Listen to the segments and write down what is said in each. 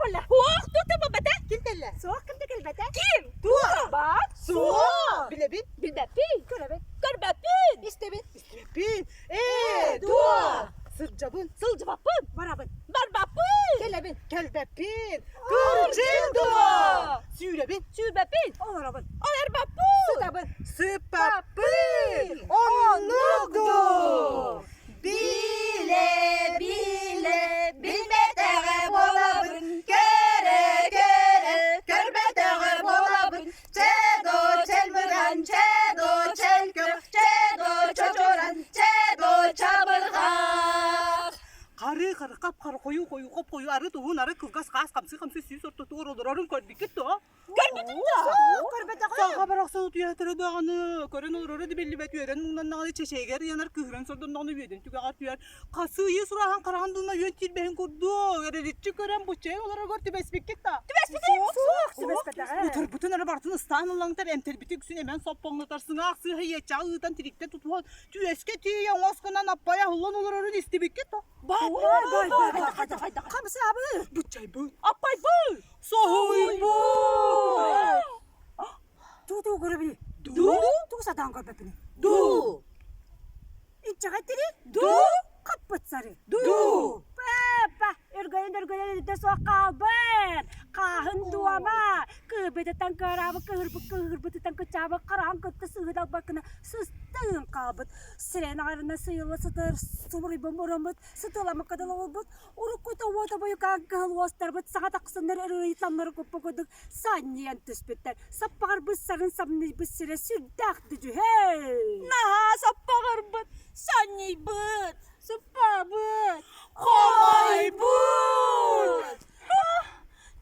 буолла? Суох, туох да буолбата. Ким кэллэ? Суох, ким да кэлбэтэ. Ким? Туох? Баар? Суох. Билэбин? Билбэппин. Көрөбүн. Көрбөппүн. Истэбин. Истибэппин. Ээ, дуо? Сылдьабын. Сылдьыбаппын. Барабын. Барбаппын. Кэлэбин. Кэлбэппин. Кырдьык дуо? Сүүрэбин. Сүүрбэппин. Олоробун. Олорбоппун. Сытабын. Сыппаппын. Оннук дуо? Билэ, билэ, билбэтэҕэ буолабын, көрө, көрө, көрбөтөҕө буолабын, чэ-до чэлмыран, чэ-до чэлкөх, чэ-до чочуран, чэ-до чабырҕах. Хары хары хап хары хойуу хойуу хоп хойуу ары туһун ары кылгас хаас хамсыы хамсыы сүүс ортотугар олорорун көрбүккүт дуо? Көрбүтүм да. Көрбөтөҕүм. Саха барахсан утуйаатара даҕаны, көрөн олороро да биллибэт үөрэн муҥнаннаҕына чэчэйигэр ыйанар кыыһыран сордонноҕуна үөдэн түгэҕэр түһэр. Хасыйы сураһан хараҕын дуна үөн киирбэһин курдук, эрэличчи көрөн буччайан олороргор түбэспиккит да? Түбэспитим. Суох, түбэспэтэҕэ. Утарбытын эрэ барытын ыстаан ыллаҥтар эмтэрбити үксүн эмэн соппоҥнотор, сыҥаах сыыһа иэччэҕэ ыытан тириктэ тутуһан, түөскэ тиийэ оҥос гынан аппайа аһыллан олорорун истибиккит да? Бай, бай, бай, бай, хайда, хайда. Хамсаабыт. Буччайбыт. Аппайбыт. Соһуйбут! Туу-туу көрөбүнүй? Дуу? Тугу сатаан көрбөппүнүй? Дуу! Инчэҕэй тири? Дуу? Хаппыт сары? Дуу! Папа, өргөйөн-өргөйөн үрдэ суох хаалбыт! Хааһын дуома! Кыырбытыттан кыараабыт, кыһырбыт кыһырбытыттан кыччаабыт, хараҕын кытта сыһыт албаккына сыстыын хаалбыт. Сирэн аҕарына сыйылла сытар субуруйбун муруммут, сытыыламмыкка дылы буолбут, Уруккута уота бойукаан кыһыл уостарбыт саҥа тахсаннар ырыыйытаннары куппа курдук санньыйан түспүттэр. Саппаҕырбыт сарын самныйбыт сирэ сүрдээх дүдьүһэй. Наһаа саппаҕырбыт, санньыйбыт, Сыппаабыт. Хомойбут!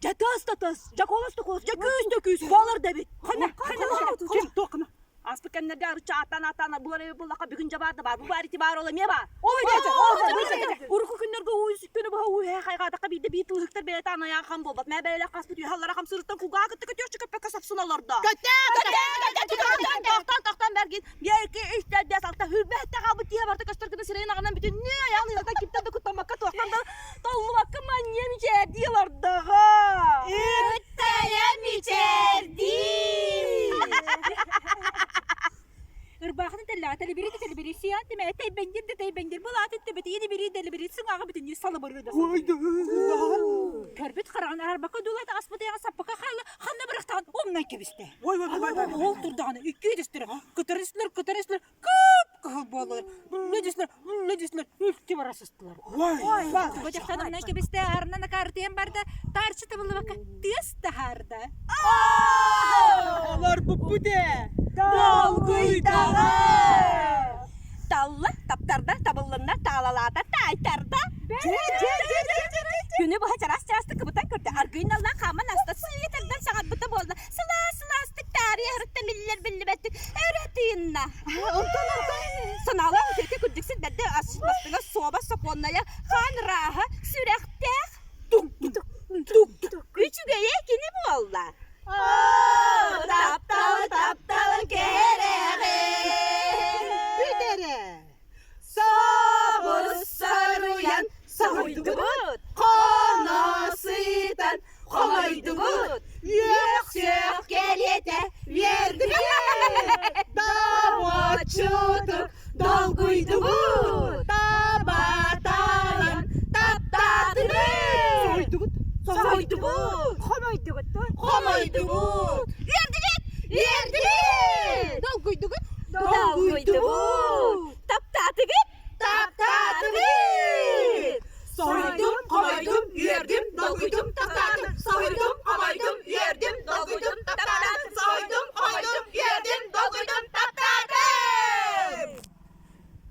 Дьэ тыс да тыс, дьэ куолас да куолас, дьэ күүс да күүс буолар да эбит. Хана, хана, хана. Ким туох гына? Ааспыт кэмнэргэ арычча ааттаан ааттаан буолар эбит буоллахха бүгүн дьэ баар да баар, бу баар ити баар ол эмиэ баар. Ой, дьэ, Ол дьэ, Урукку күннэргэ уу күнү быһа уу үһэ хайҕаатахха биирдэ биир тылыһыктар бэйэтэ анайаан хам буолбат. Мээ бэйэлээх хаспыт үһэ аллара хамсыырыттан кулгааҕа кытта көтүөхчү көппөккө сапсын олордо. Көтөө, Көтөө, тохтоон, тохтоон бэргин. Биир, икки, үс, төрт, биэс, алта, хүрбэһиттэ хаалбыт киһи барыта көстөр гына сирэйин аҕынан бүтүннүү айаҕын ыйылтан кимтэн да куттаммакка туохтан да толлубакка манньыа мичээрдии олордоҕо. Үттэйэ мичээрдии! Ырбаахыны тэллэҕэ тэлибири да тэлибири сиэн тимэ тэйбэндир да тэйбэндир былаатын төбөтүйэ дибири дэлибири сыҥааҕа бүтүннүү салыбырыы да Көрбүт хараҕын арбакка дуулата аспыт айаҕа саппака хаалла ханна бырахтаҕын умнан кэбистэ. Ой, ой, ой, ой, Ол турдаҕына икки дэстэрэ кытары истилэр кытары истилэр кып-кыһыл буоллулар үллэ дэстилэр үллэ дэстилэр үлтү бара сыстылар. Ой, Туга дьахтан умнан кэбистэ арынан акаарытыйан барда таарчы табыллыбакка тыас таһаарда. Олорбуппут ээ. Долгуйдаҕа! Талла, таптарда, табыллынна, таалалаата, таайтарда. Күнү быһа чараас-чараастык кыбытан көрдө. Аргыый наллаан хааман аста сыыйа тардан саҥарбыта буолла. Сылаас-сылаастык таарыйа ырытта миллэр биллибэттик өрө тыынна. Онтон онтон Санаалаах үтүөтэ күрдьүксүт бэрдэ асчыт бастыҥа суоба сокуоннайа хаан ырааһа сүрэхтээх үчүгэйэ кини буолла. Тапталы тапталы кэрэҕин Бүт эрэ. Собус соруйан Соһуйдубут, хоно сытан хомойдубут, үөх-сүөх кэриэтэ үөрдүбүт, добуоччутук долгуйдубут, таба-таайан таптаатыбыт, Соһуйдубут. соһуйдубут, хомойдубут, хомойдубут.